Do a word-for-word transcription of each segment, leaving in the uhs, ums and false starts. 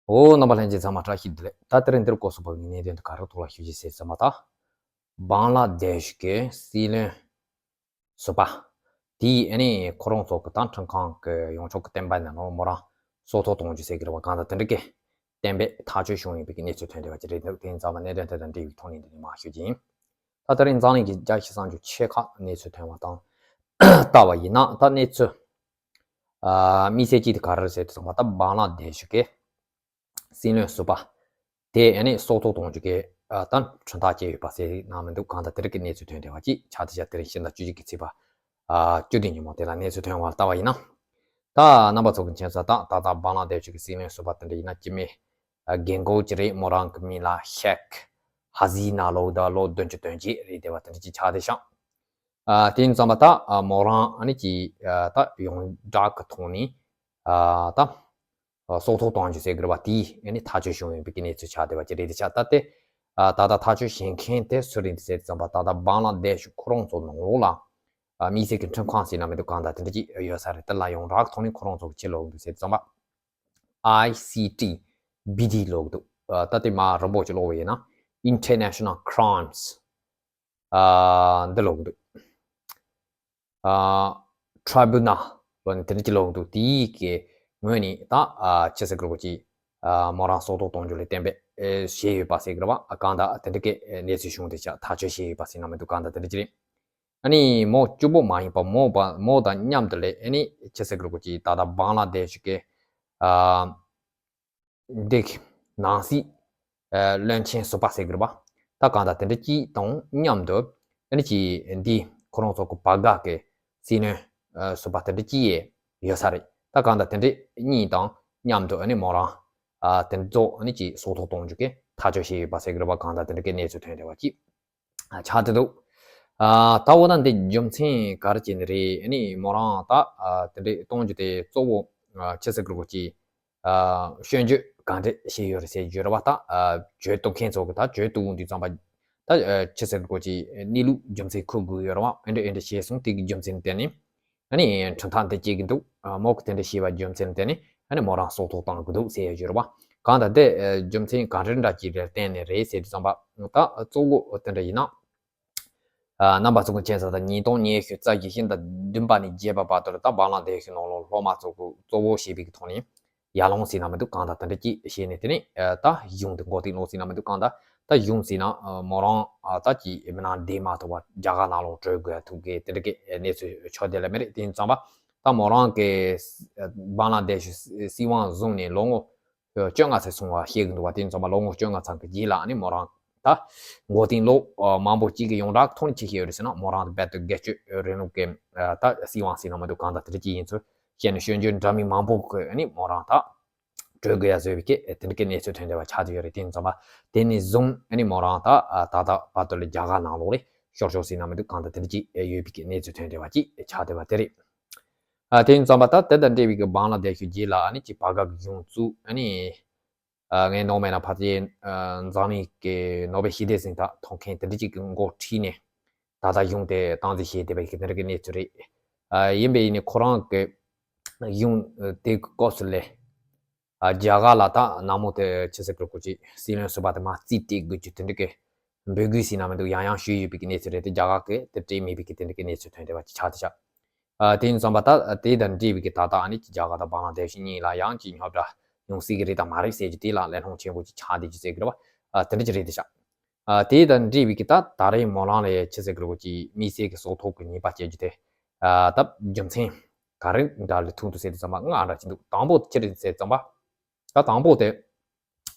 འོ། རྣམ་པ་ལྷན་རྒྱས་ཚང་མ་བཀྲ་ཤིས་བདེ་ལེགས། ད་དེ་རིང་འདིར་སྐོར་སུ་བབས་ཀྱི་གནད་དོན་དེ་ག་རེ་ཐོག་ལ་ཞུ་རྒྱུ་ཟེར་ཙམ་པ་དང་། བང་ལ་དེ་ཤུ་གི་སྲིད་བློན་ཟུར་པ་དེས་ཨ་ནི་ཁོ་རང་ཚོ་གི་ཏང་ཁྲིམས་ཁང་གི་ཡོངས་ཁྱབ་ཀྱི་བསྟན་པ་ནང་ལ་མོ་རང་སྲོག་ཐོག་གཏོང་རྒྱུ་ཟེར་གི་རེད་པ། གང་ལྟར་དེ་འདྲ་གི་བསྟན་པའི་ཐག་གཅོད་བྱུང་ཡོད་པའི་གནས་ཚུལ་ཐོན་བསྡད་པ་ཅིག་རེད་འདུག་དེ་ཡིན་ཙང་མ་གནད་དོན་དེ་དང་འབྲེལ་བའི་ཐོག་ནས་འདི་ནས་མར་ཞུ་རྒྱུ་ཡིན། ད་དེ་རིང་འཛམ་གླིང་གི་རྒྱལ་སྤྱི་གསར་འགྱུར་ཆེ་ཁག་གནས་ཚུལ་ཐོན་པ་དང་ལྟ་བ་ཡིན་ན། ད་གནས་ཚུལ་ཨ་དམིགས་བསལ་གཅིག་དེ་ག་རེ་རེད་ཟེར་དུས་ཙམ་པ། ད་བང་ལ་དེ་ཤུ་གི་སྲིད་བློན་ཟུར་པ་དེ་ཨ་ནི་སྲོག་ཐོག་གཏོང་རྒྱུ་གི་ཨ་ད་གྲུབ་མཐའ་བཅས་ཡོད་པ་ཟེར་ན་མི་འདུག་གང་ལྟར་དེ་རིང་གི་གནས་ཚུལ་ཐོན་བསྡད་པ་ཅིག་ཆགས་བསྡད་ཤག་དེ་རིང་ཕྱི་ཟླ་བཅུ་གཅིག་གི་ཚེས་པ་ཨ་བཅུ་བདུན་ཉིན་མོ་དེ་ལ་གནས་ཚུལ་ཐོན་པ་ལྟ་བ་ཡིན་ན། ད་རྣམ་པ་ཚོ་གི་མཁྱེན་གསལ་ལྟར་ད་ལྟ་བང་ལ་དེ་ཤུ་གི་སྲིད་བློན་ཟུར་པ་དེ་འདྲ་ཡིན་ན་སྐྱེ་དམན་ཨ་རྒན་གོག་ཅིག་རེད། མོ་རང་གི་མིང་ལ་ཤེག་ཧ་སི་ན་ལབ་འདུག་ལོ་བདུན་ཅུ་དོན་གཅིག་རེད་བསྡད་པ་དེ་འདྲ་ཅིག་ཆགས་བསྡད་ཤག་ཨ་དེ་ཡིན་ཙམ་པ་ད་ཨ་མོ་རང་ཨ་ནི་ཅིག་ཨ་ད་ཡོངས་གྲགས་ཀྱི་ཐོག་ནས་ཨ་ད་ཨ་སྲོག་ཐོག་གཏོང་རྒྱུ་ཟེར་གི་རེད་པ། དེས་ཨ་ནི་ཐག་གཅོད་བྱུང་ཡོད་པའི་གནས་ཚུལ་ཆགས་བསྡད་པ་ཅིག་རེད་བསྡད་ཤག་ད་དེ་ཨ་ད་ལྟ་ཐག་གཅོད་བྱེད་མཁན་དེ་སུ་རེད་ཟེར་ཙམ་པ། ད་ལྟ་བང་ལ་དེ་ཤུ་ཁོ་རང་ཚོ་ནང་ལོགས་ལ་ཨ་དམིགས་བསལ་གྱི་ཁྲིམས་ཁང་ཟེར་ན་མི་འདུག་གང་ལྟར་དེ་འདྲ་ཅིག་ཡོད་ས་རེད། དེ་ལ་ཡོངས་གྲགས་ཐོག་ནས་ཁོ་རང་ཚོ་གི་ཅི་ལབ་འདུག་ཟེར་ཙམ་པ། ཨའི་སི་ཊི་བི་ཌི་ལབ་འདུག་ཨ་ད་དེ་མར་རིང་པོ་ཅིག་ཀློག་པ་ཡིན་ན། International Crimes ཨ་འདི་ལབ་འདུག་ཨ་Tribunal ལབ་ནས་དེ་འདྲ་ཅིག་ལབ་འདུག་དེའི་གི་ངོས་ནས་ད་ཨ་ཅི་ཟེར་དགོས་རེད་པ་ཅིག་ཨ་མོ་རང་སྲོག་ཐོག་གཏོང་རྒྱུ་ལ་གཏན་འབེབས་ཨེ་བྱས་ཡོད་པ་ཟེར་གི་རེད་པ། ཨ་གང་ལྟར་དེ་འདྲ་གི་ཨེ་གནས་ཚུལ་བྱུང་བསྡད་ཤག་ཐག་གཅོད་བྱས་ཡོད་པ་ཟེར་ན་མི་འདུག་གང་ལྟར་དེ་འདྲ་ཅིག་རེད། ཨ་ནི་མོ་གཅིག་པོ་མ་ཡིན་པ་མོ་བ་མོ་དང་མཉམ་དུ་ལས་ཨ་ནི་ཅི་ཟེར་དགོས་རེད་པ་ཅིག་ད་ལྟ་བང་ལ་དེ་ཤུ་གི་ཨ་འདི་ནང་སྲིད་ཨ་བློན་ཆེན་ཟུར་པ་ཟེར་གི་རེད་པ། ད་གང་ལྟར་དེ་འདྲ་གཅིག་དང་མཉམ་དུ་ཨ་ནི་ཅིག་འདི་ཁོ་རང་ཚོ་གི་བར་འགའ་གི་སྲིད་བློན་ཨ་ཟུར་པ་དེ་འདྲ་གཅིག་ཡོད་ས་རེད། ད་གང་ལྟར་དེ་འདྲ་གཉིས་དང་མཉམ་དུ་ཨ་ནི་མོ་རང་ཨ་དེ་ཚོ་ཨ་ནི་ཅིག་སྲོག་ཐོག་གཏོང་རྒྱུ་གི་ཐག་གཅོད་བྱས་ཡོད་པ་ཟེར་གི་རེད་པ། གང་ལྟར་དེ་འདྲ་གི་གནས་ཚུལ་ཐོན་བསྡད་པ་ཅིག་ཆགས་བསྡད་འདུག་ཨ་ད་འོ་ན་འདི་རྒྱུ་མཚན་ག་རེ་བྱས་ནས་རེད། ཨ་ནི་མོ་རང་ད་ཨ་དེ་འདྲ་གཏོང་རྒྱུ་དེ་གཙོ་བོ་ཨ་ཅི་ཟེར་དགོས་རེད་པ་ཅིག་ཨ་སྐྱོན་བརྗོད་ག་འདྲ་བྱས་ཡོད་རེད་ཟེར་རྒྱུ་རེད་པ། ད་ཨ་གྱོད་གཏོང་མཁན་ཚོ་གི་ད་གྱོད་གཏོང་དུས་ཙམ་པ་ད་ཨ་ཅི་ཟེར་དགོས་རེད་པ་ཅིག་གནས་ལུགས་རྒྱུ་མཚན་འཁུར་དགོས་ཡོད་རེད་པ། ཨེ་འདྲ་ཨེ་འདྲ་བྱས་སོང་། དེ་གི་རྒྱུ་མཚན་བརྟེན་ནས་ཨ་ནི་གྲུབ་མཐའ་འདི་བཅད་ཀྱི་འདུག་ཨ་མོ་གི་དེ་འདྲ་བྱས་པ་རྒྱུ་མཚན་བརྟེན་ནས་ཨ་ནི་མོ་རང་སྲོག་ཐོག་གཏོང་གི་འདུག་ཟེར་ཡོད་རྒྱུ་རེད་པ། གང་ལྟར་དེ་ཨ་རྒྱུ་མཚན་ག་འདྲ་འདྲ་ཅིག་རེད་བརྟེན་ནས་རེད་ཟེར་དུས་ཙམ་པ། ད་གཙོ་བོ་དེ་འདྲ་ཡིན་ན། ཨ་རྣམ་པ་ཚོ་གི་མཁྱེན་གསལ་ལྟར་ཉིས་སྟོང་ཉི་ཤུ་རྩ་བཞི་ཕྱི་ཟླ་བདུན་པ་ནས་བརྒྱད་པ་བར་དུ་ལ་ད་བང་ལ་དེ་ཤུ་ནང་ལོགས་སློབ་མ་ཚོ་གི་གཙོ་བོ་བྱས་པའི་གི་ཐོག་ནས་ཡར་ལངས་ཟེར་ན་མི་འདུག་གང་ལྟར་དེ་འདྲ་ཅིག་བྱས་ནས་དེ་ནས་ཨ་ད་གཞུང་དེ་མགོ་རྟིང་སློག་ཟེར་ན་མི་འདུག་གང་ལྟར་ད་གཞུང་ཟེར་ན་ཨ་མོ་རང་ཨ་ད་ཅིག་མི་ནང་བསྡད་མ་ཐུབ་པར་རྒྱ་གར་ནང་ལོགས་བྲོས་དགོས་ཐུག་གི་དེ་འདྲ་གི་གནས་ཚུལ་ཆགས་བསྡད་ལ་མེད་རེད། དེ་ཡིན་ཙམ་པ་ད་མོ་རང་གི་བང་ལ་དེ་ཤུ་སྲིད་དབང་བཟུང་ནས་ལོ་ངོ་བཅོ་ལྔ་ཙམ་སོང་བ་བཤད་གི་འདུག་པ། དེ་ཡིན་ཙམ་པ་ལོ་ངོ་བཅོ་ལྔ་ཙམ་གི་རྗེས་ལ་ཨ་ནི་མོ་རང་ད་མགོ་རྟིང་སློག་ཨ་མང་པོ་གཅིག་གི་ཡོངས་གྲགས་ཐོག་ནས་ཅི་བཤད་ཡོད་རེད་ཟེར་ན། མོ་རང་དེ་རྦད་དེ་སྒེར་གཅོད་རིང་ལུགས་ཀྱི་ཨ་ད་སྲིད་དབང་ཟེར་ན་མི་འདུག་གང་ལྟར་དེ་འདྲ་ཅིག་ཡིན་ཚུལ་བཤད་ནས་སྐྱོན་བརྗོད་འདྲ་མིན་མང་པོ་གིས་ཨ་ནི་མོ་རང་ད་བྲོས་དགོས་ཡ་བཟོས་པའི་སྐད་དེ་འདྲ་གི་གནས་ཚུལ་ཐོན་བསྡད་པ་ཆགས་བསྡད་ཡོད་རེད། དེ་ཡིན་ཙམ་པ་དེ་ནས་བཟུང་ཨ་ནི་མོ་རང་ད་ཨ་ད་ལྟ་བར་དུ་ལ་རྒྱ་གར་ནང་ལོགས་ལ་ཤོར་ཤོར་ཟེར་ན་མི་འདུག་གང་ལྟར་དེ་འདྲ་ཅིག་ཡོད་པའི་གི་གནས་ཚུལ་ཐོན་བསྡད་པ་ཅིག་ཆགས་བསྡད་པ་དེ་རེད། ཨ་དེ་ཡིན་ཙམ་པ་ད་དེ་དང་འབྲེལ་བའི་གི་བང་ལ་དེ་ཤུ་རྗེས་ལ་ཨ་ནི་ཅིག་བར་འགའ་གི་གཞུང་བཙུགས། ཨ་ནི་ཨ་ངས་ནོར་མེད་ན་ཕལ་ཆེར་ཨ་འཛམ་གླིང་གི་ནོ་བེལ་ཞི་བདེ་གཟེངས་རྟགས་ཐོབ་མཁན་དེ་འདྲ་ཅིག་གི་མགོ་ཁྲིད་ནས་ད་ལྟ་གཞུང་དེ་སྟངས་འཛིན་བྱས་བསྡད་པའི་གི་དེ་འདྲ་གི་གནས་ཚུལ་རེད། ཨ་ཡིན་པས་ཡིན་ནའི་ཁོ་རང་གི་གཞུང་དེ་གི་སྐབས་སུ་ལས་ཨ་རྒྱ་གར་ལ་ད་ནང་མོ་དེ་ཆི་ཟེར་དགོས་རེད། ཁོ་ཅིག་སྲིད་བློན་ཟུར་པ་དེ་མར་རྩིས་སྤྲད་དགོས་རྒྱུ་དེ་འདྲ་གི་འབོད་སྐུལ་ཟེར་ན་མི་འདུག་ཡང་ཡང་ཞུས་ཡོད་པའི་གི་གནས་ཚུལ་རེད་དེ། རྒྱ་གར་གིས་དེ་སྤྲད་མེད་པའི་གི་དེ་འདྲ་གི་གནས་ཚུལ་ཐོན་བསྡད་པ་ཅིག་ཆགས་བསྡད་ཤག་ཨ་དེ་ཡིན་ཙམ་པ་ད་དེ་དང་འབྲེལ་བའི་གི་ད་ལྟ་ཨ་ནི་རྒྱ་གར་དང་བང་ལ་དེ་ཤུ་གཉིས་ལ་ཡང་ཅིག་རྙོག་དྲ་ཡོང་སྲིད་གི་རེད་དང་མ་རེད་ཟེར་རྒྱུ་དེ་ལ་གླེང་སློང་ཆེན་པོ་ཅིག་ཆགས་བསྡད་རྒྱུ་ཟེར་གི་རེད་པ། ཨ་དེ་འདྲ་ཅིག་རེད་བསྡད་ཤག་ཨ་དེ་དང་འབྲེལ་བའི་གི་ད་ད་རེས་མོ་རང་ལ་ཡ་ཆི་ཟེར་གི་རེད། ཁོ་ཅིག་དམིགས་བསལ་གི་སྲོག་ཐོག་གི་ཉེས་པ་བཅད་རྒྱུ་དེ་ཨ་ད་རྒྱུ་མཚན་ག་རེ་འདྲ་ལ་ཐུག་འདུག་ཟེར་དུས་ཙམ་པ་ལྔ་འདྲ་ཅིག་འདུག་དང་པོ་ཅི་རེད་ཟེར་དུས་ཙམ་པ། ད་དང་པོ་དེ།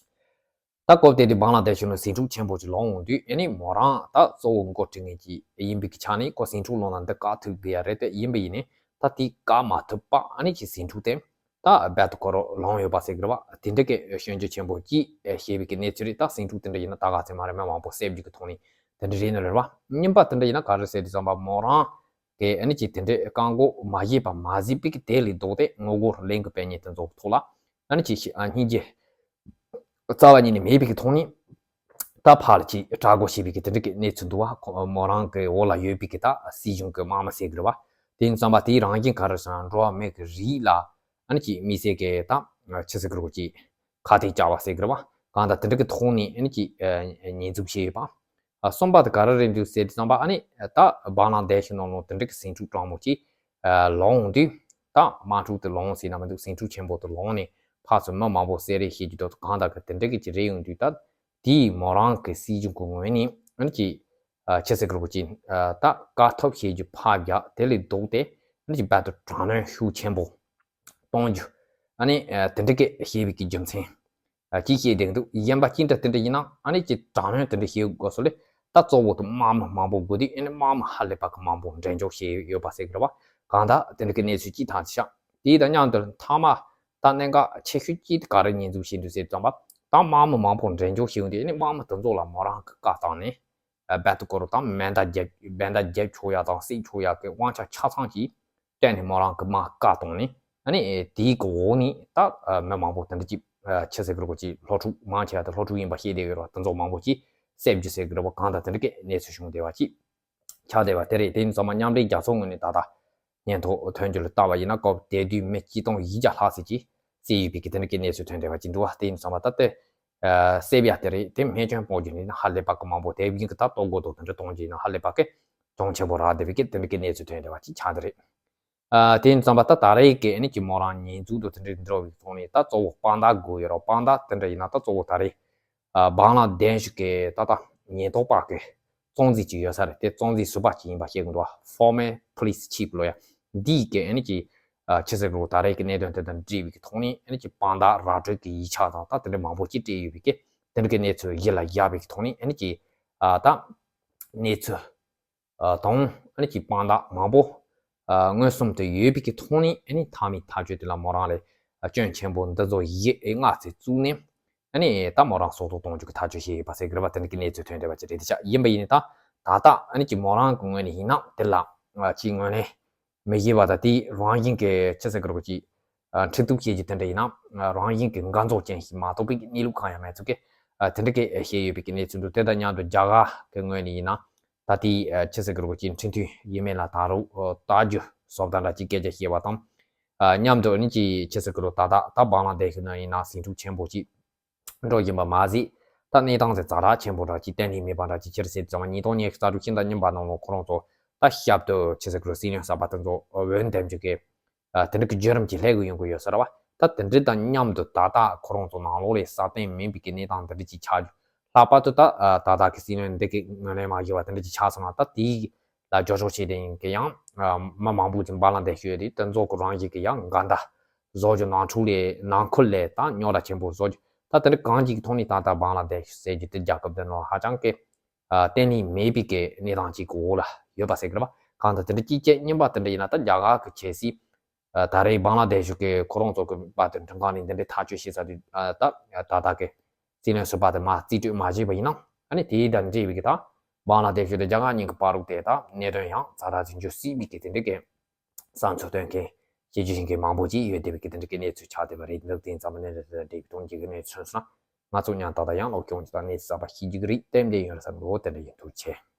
ད་སྐབས་དེ་དུས་བང་ལ་དེ་ཤུ་ལ་ཟིང་འཁྲུག་ཆེན་པོ་ཅིག་ལངས་ཡོང་དུས་ཨ་ནི་མོ་རང་ད་གཙོ་བོ་འགོ་ཁྲིད་མཁན་ཅིག་ཡིན་པའི་གི་ཆ་ནས་ཁོ་ཟིང་འཁྲུག་ལངས་ན་འདི་བཀག་ཐུབ་དགོས་ཡ་རེད་དེ། ཡིན་པ་ཡིན་ནའི་ད་དེ་བཀག་མ་ཐུབ་པ་ཨ་ནི་ཅིག་ཟིང་འཁྲུག་དེ་ད་རྦད་དེ་ཁོ་རང་ལངས་ཡོད་པ་ཟེར་གི་རེད་པ། དེ་འདྲ་གི་སྐྱོན་བརྗོད་ཆེན་པོ་ཅིག་བྱས་པའི་གི་གནས་ཚུལ་རེད། ད་ཟིང་འཁྲུག་དེ་འདྲ་ཡིན་ན་ད་ག་ཚོད་མ་རེད། མི་མང་པོ་བསད་རྒྱུ་གི་ཐོག་ནས་དེ་འདྲ་རེད་ནི་རེད་པ། གཉིས་པ་དེ་འདྲ་ཡིན་ན་ག་རེ་ཟེར་དུས་ཙམ་པ་མོ་རང་གིས་ཨ་ནི་ཅིག་དེ་འདྲའི་བཀག་འགོག་མ་བྱས་པ་མ་གཟིགས་པའི་གི་དེ་ལས་ལྡོག་སྟེ་ངོ་རྒོལ་ལས་འགུལ་སྤེལ་མཁན་དེ་ཚོ་གི་ཐོག་ལ་ཨ་ནི་ཅིག་ཨ་སྙིང་རྗེ་རྩ་བ་ཉིད་ནས་མེད་པའི་གི་ཐོག་ནས་ད་ཕར་ལ་ཅིག་དྲག་རྒོལ་བྱས་པའི་གི་དེ་འདྲ་གི་གནས་ཚུལ་འདུག་པ། ཁོ་མོ་རང་གི་འོག་ལ་ཡོད་པའི་གི་ད་སྲིད་གཞུང་གི་དམག་མི་ཟེར་གི་རེད་པ། དེ་ཡིན་ཙམ་པ་དེའི་རང་བཞིན་ག་རེ་ཟེར་ན་འགྲོ་བ་མི་གི་རིགས་ལ་ཨ་ནི་ཅིག་དམིགས་བསལ་གི་ད་ཆི་ཟེར་གི་རེད། ཁོ་ཅིག་ ཁ་གཏད་བཅག་པ་ཟེར་གི་རེད་བ། གང་ལྟར་དེ་འདྲ་གི་ཐོག་ནས་ཨ་ནི་ཅིག་ཉེས་འཛུགས་བྱས་ཡོད་པ། གསུམ་པ་དེ་ག་རེ་རེད་འདུག་ཟེར་དུས་ཙམ་པ། ཨ་ནི་ད་བང་ལང་སྡེ་ཤོད་ནང་ལོགས་དེ་འདྲ་གི་ཟིང་འཁྲུག་དྲང་མོ་ཅིག་ལངས་དུས། ད་དམག་འཁྲུག་དེ་ལངས་ཟེར་ན་མི་འདུག་ཟིང་འཁྲུག་ཆེན་པོ་དེ་ལངས་ནས་ཕར་ཚུར་མི་མང་པོ་བསད་རེས་བྱེད་རྒྱུ་དང་གང་ལྟར་གི་དེ་འདྲ་གི་ཅིག་རེད་ཡོང་དུས། ད་དེའི་མོ་རང་གི་སྲིད་གཞུང་གི་ངོས་ནས་ཨ་ནི་ཅིག་ཨ་ཆི་ཟེར་གི་རེད་པ། ཅིག་ཨ་ད་དཀའ་ཐུབ་བྱེད་རྒྱུ་ཕར་བཞག་དེ་ལས་ལྡོག་སྟེ་ཨ་ནི་ཅིག་རྦད་དེ་དྲག་གནོན་ཤུགས་ཆེན་པོ་གཏོང་རྒྱུ། ཨ་ནི་ཨ་དེ་འདྲ་གི་བྱས་པའི་གི་རྒྱུ་མཚན་ཨ་ཅིག་བཤད་བསྡད་འདུག་གཞན་པ་ཅི་འདྲ་དེ་འདྲ་ཡིན་ན་ཨ་ནི་ཅིག་དྲག་གནོན་དེ་འདྲ་བྱེད་དགོས་སོ་ལེ། ད་གཙོ་བོ་དེ་དམག་མི་མང་པོ་དགོས་དུས་ཨ་ནི་དམག་མི་ཧ་ལས་པ་གི་མང་པོ་འགྲན་ཞུགས་བྱས་ཡོད་པ་ཟེར་གི་རེད་བ། གང་ལྟར་དེ་འདྲ་གི་གནས་ཚུལ་ཅིག་ཐག་ཆོད། དེ་དང་མཉམ་དུ་མཐའ་མ་ད་གནད་འགག་ཆེ་ཤོས་ཅིག་ག་རེ་ཉེས་འཛུགས་བྱས་འདུག་ཟེར་ཙམ་པ། ད་དམག་མི་མང་པོ་འགྲན་ཞུགས་བྱས་ཡོང་དུས་ཨ་ནི་དམག་མི་དེ་ཚོ་ལ་མོ་རང་གི་བཀའ་བཏང་ནས། ཨ་རྦད་དེ་ཁོ་རང་ད་མེ་མདའ་རྒྱབ་མེ་མདའ་རྒྱབ་ཆོག་ཡ་དང་བསད་ཆོག་ཡ་གི་དབང་ཆ་ཆ་ཚང་ཅིག་སྤྲད་ནས་མོ་རང་གི་དམག་བཀག་བཏང་ནས། ཨ་ནི་དེའི་གི་འོག་ནས་ད་ཨ་མི་མང་པོ་དེ་འདྲ་ཅིག་ཨ་ཆི་ཟེར་གི་རེད་པ། ཅིག་སློབ་ཕྲུག་མང་ཆེ་བ་དེ་སློབ་ཕྲུག་ཡིན་པ་ཤེས་བསྡད་ཡོད་རེད་བ། དེ་ཚོ་མང་པོ་ཅིག་བསད་རྒྱུ་ཟེར་གི་རེད་པ། གང་ལྟར་དེ་འདྲ་གི་གནས་ཚུལ་བྱུང་བསྡད་པ་ཅིག་ཆགས་བསྡད་པ་དེ་རེད། དེ་ཡིན་ཙང་མ་མཉམ་འབྲེལ་རྒྱལ་ཚོགས་ངོས་ནས་ད་ལྟ་སྙན་ཐོ་ཐོན་རྒྱུ་ལ་བལྟས་པ་ཡིན་ན། སྐབས་དེ་དུས་མི་ཆིག་སྟོང་བཞི་བརྒྱ་ལྷག་ཙམ་ཅིག་བསད་ཡོད་པའི་གི་དེ་འདྲ་གི་གནས་ཚུལ་ཐོན་བསྡད་པ་ཅིག་འདུག་བ། དེ་ཡིན་ཙང་མ་ད་ལྟ་ཨ་བསད་པ་དེ་རེད། དེ་རྨས་སྐྱོན་ཕོག་རྒྱུ་ནི་ཧ་ལས་པ་གི་མང་པོ། དེ་བཞིན་གི་ད་ལྟོ་གོ་རྟོགས་དེ་འདྲ་གཏོང་རྒྱུ་ཡིན་ན་ཧ་ལས་པ་གི་གྱོང་ཆེན་པོ་རག་བསྡད་པའི་གི་དེ་འདྲ་གི་གནས་ཚུལ་ཐོན་བསྡད་པ་ཅིག་ཆགས་བསྡད་རེད། ཨ་དེ་ཡིན་ཙང་མ་ད་ད་རེས་ཀྱི་ཨ་ནི་ཅིག་མོ་རང་ཉེས་འཛུགས་དང་དེ་འདྲ་འགྲོ་བའི་ཐོག་ནས་ད་གཙོ་བོ་དཔང་རྟགས་དགོས་ཡོད་རེད་བ། དཔང་རྟགས་དེ་འདྲ་ཡིན་ན་ད་གཙོ་བོ་ད་རེས་ཨ་བང་ལང་སྡེ་ཤོད་ཀྱི་ད་ལྟ་ཉེན་རྟོག་པ་གི་གཙོ་འཛིན་ཅིག་ཡོད་ས་རེད། དེ་གཙོ་འཛིན་ཟུར་པ་ཅིག་ཡིན་པ་བཤད་གི་འདུག་བ། Former Police Chief ལོ་ཡ། འདིས་ཀྱི་ཨ་ནི་ཅིག་ཨ་ཆི་ཟེར་གི་རེད་པ། ད་རེས་ཀྱི་གནད་དོན་དེ་དང་འབྲེལ་བའི་གི་ཐོག་ནས་ཨ་ནི་ཅིག་དཔང་རྟགས་ར་སྤྲོད་ཀྱི་ཡིག་ཆ་དང་ད་དེ་འདྲ་མང་པོ་ཅིག་སྤྲད་ཡོད་པའི་གི་དེ་འདྲ་གི་གནས་ཚུལ་གཞི་ལ་བཞག་པའི་གི་ཐོག་ནས་ཨ་ནི་ཅིག་ཨ་ད་གནས་ཚུལ་ཨ་དང་ཨ་ནི་ཅིག་དཔང་རྟགས་མང་པོ་ཨ་མངོན་སུམ་དུ་ཡོད་པའི་གི་ཐོག་ནས་ཨ་ནི་མཐའ་མའི་ཐག་གཅོད་དེ་ལ་མོ་རང་ལ་ཨ་སྐྱོན་ཆེན་པོ་འདི་ཚོ་བཞི་ཨེ་ལྔ་ཙམ་བཙུགས་ནས། ཨ་ནི་ད་མོ་རང་སྲོག་ཐོག་གཏོང་རྒྱུ་གི་ཐག་གཅོད་བྱས་ཡོད་པ་ཟེར་གི་རེད་པ། དེ་འདྲ་གི་གནས་ཚུལ་ཐོན་བསྡད་པ་ཅིག་རེད། དེ་ཆ་ཡིན་པ་ཡིན་ནའི་ད་ད་ལྟ་ཨ་ནི་ཅིག་མོ་རང་གི་ངོས་ནས་ཡིན་ན་དེ་ལ་ཨ་ཅིག་ངོས་ནས་མི་ཤེས་པ་དང་དེའི་རང་བཞིན་གི་ཆི་ཟེར་གི་རེད་པ། ཅིག་ཨ་འཁྲུག་རྩོད་བྱེད་རྒྱུ་དེ་འདྲ་ཡིན་ན་ཨ་རང་བཞིན་གི་འགལ་འཛོལ་ཅན་ཞིག་མ་གཏོགས་པའི་གནས་ལུགས་གང་ཡང་མེད་ཚུལ་གི་ཨ་དེ་འདྲ་གི་བཤད་ཡོད་པའི་གི་གནས་ཚུལ་འདུག་དེ་དང་མཉམ་དུ་རྒྱ་གར་གི་ངོས་ནས་ཡིན་ན་ད་དེའི་ཨ་ཆི་ཟེར་གི་རེད་པ། ཅིག་འཕྲིན་ཐུང་ཡིན་མིན་ལ་ད་རུང་ཨ་བལྟ་རྒྱུ་སོགས་དང་འདྲ་ཅིག་སྐད་ཆ་བཤད་པ་དང་། ཨ་མཉམ་དུ་ཨ་ནི་ཅིག་ཆི་ཟེར་གི་རེད་པ། ད་ད་ད་བང་ལང་སྡེ་ཤོད་ནང་ཡིན་ན་ཟིང་འཁྲུག་ཆེན་པོ་ཅིག་འགྲོ་བཞིན་པ་མ་ཟད། ད་གནས་སྟངས་དེ་ཛ་དྲག་ཆེན་པོ་འདྲ་ཅིག་གཏན་ནས་མེད་པ་འདྲ་ཅིག་ཁྱེར་ཟེར་ཙང་མ། ཉིས་སྟོང་ཉི་ཤུ་རྩ་དྲུག་ཕྱི་ཟླ་གཉིས་པ་ནང་ལོགས་ཁོ་རང་ཚོ་ད་ཞབས་ཏོག་ཆི་ཟེར་གི་རེད་པ། སྲིད་བློན་གསར་པ་དེ་ཚོ་འོས་འདེམས་རྒྱུ་གི་ཨ་དེ་འདྲ་གི་བརྒྱུད་རིམ་ཅིག་སླེབས་གི་ཡོང་གི་ཡོད་ས་རེད་པ། ད་དེ་འདྲ་དང་མཉམ་དུ་ད་ལྟ་ཁོ་རང་ཚོ་ནང་ལོགས་ལ་སྲ་བརྟན་མིན་པའི་གི་གནས་སྟངས་འདི་འདྲ་ཅིག་ཆགས་རྒྱུ། ལྷག་པར་དུ་ད་ཨ་ད་ལྟ་གི་སྲིད་བློན་འདི་གི་ངོས་ལེན་མ་བྱས་པ་དེ་འདྲ་ཅིག་ཆགས་སོང་ན། ད་དེའི་ལ་སྐྱོན་ཆོག་ཆེ་དེ་ཡིན་གི་ཡང་ཨ་མི་མང་པོ་ཅིག་བང་ལང་སྡེ་ཤོད་དེ་དེ་ཚོ་གི་རང་བཞིན་གི་ཡང་འགལ་ཟླ་བཟོ་རྒྱུ། ནང་འཁྲུག་ལས་ནང་ཁུལ་ལས་ད་རྙོག་དྲ་ཆེན་པོ་བཟོ་རྒྱུ། ད་དེ་འདྲ་གང་ཅིག་གི་ཐོག་ནས་ད་ལྟ་བང་ལང་སྡེ་ཤོད་ཟེར་རྒྱུ་དེ་རྒྱལ་ཁབ་དེ་ནང་ཧ་ཅང་གི་ཨ་བརྟན་ལྷིང་མེད་པའི་གི་གནས་སྟངས་ཅིག་གི་འོག་ལ་ཡོད་པ་ཟེར་གི་རེད་པ། གང་ལྟར་དེ་འདྲ་གཅིག་བྱས་གཉིས་པ་དེ་འདྲ་ཡིན་ན་ད་རྒྱ་གར་གི་ཆབ་སྲིད་ཨ་ད་རེས་བང་ལང་སྡེ་ཤོད་ཀྱི་ཁོ་རང་ཚོ་གི་དཔལ་དེ་མགྲིན་ཁང་ནས་འདི་འདྲའི་ཐག་གཅོད་བྱས་ཚར་དུས། ཨ་ད་ད་ལྟ་གི་སྲིད་བློན་ཟུར་པ་དེ་མར་རྩིས་སྤྲོད་མ་བྱས་པ་ཡིན་ན། ཨ་ནི་དེ་དང་འབྲེལ་བའི་གི་ད་བང་ལང་སྡེ་ཤོད་དང་རྒྱ་གར་གཉིས་ཀྱི་བར་དུ་དེ་ད་གནད་དོན་ཡང་ཛ་དྲག་ཅིག་འགྱུར་སྲིད་པའི་གི་དེ་འདྲ་གི་བསམ་ཚུལ་སྟོན་མཁན་བྱེད་རྒྱུ་ཡིན་མཁན་མང་པོ་ཅིག་ཡོད་བསྡད་པའི་གི་དེ་འདྲ་གི་གནས་ཚུལ་ཆགས་བསྡད་པ་རེད། འདི་དེ་ཙམ་ནས་འབྲེལ་བའི་དོན་གྱི་གནས་ཚུལ་སོང་ན། ང་ཚོ་མཉམ་ད་ལྟ་ཡང་ལོག་སྐྱོང་གི་ད་གནས་ཚུལ་གསར་པ་ཤེས་རྒྱུ་གི་རེད། ཏན་ཏན་ཡོང་ར་བསམ་གི་འོ་དེ་འདྲ་ཡིན། ཐུགས་རྗེ་ཆེ།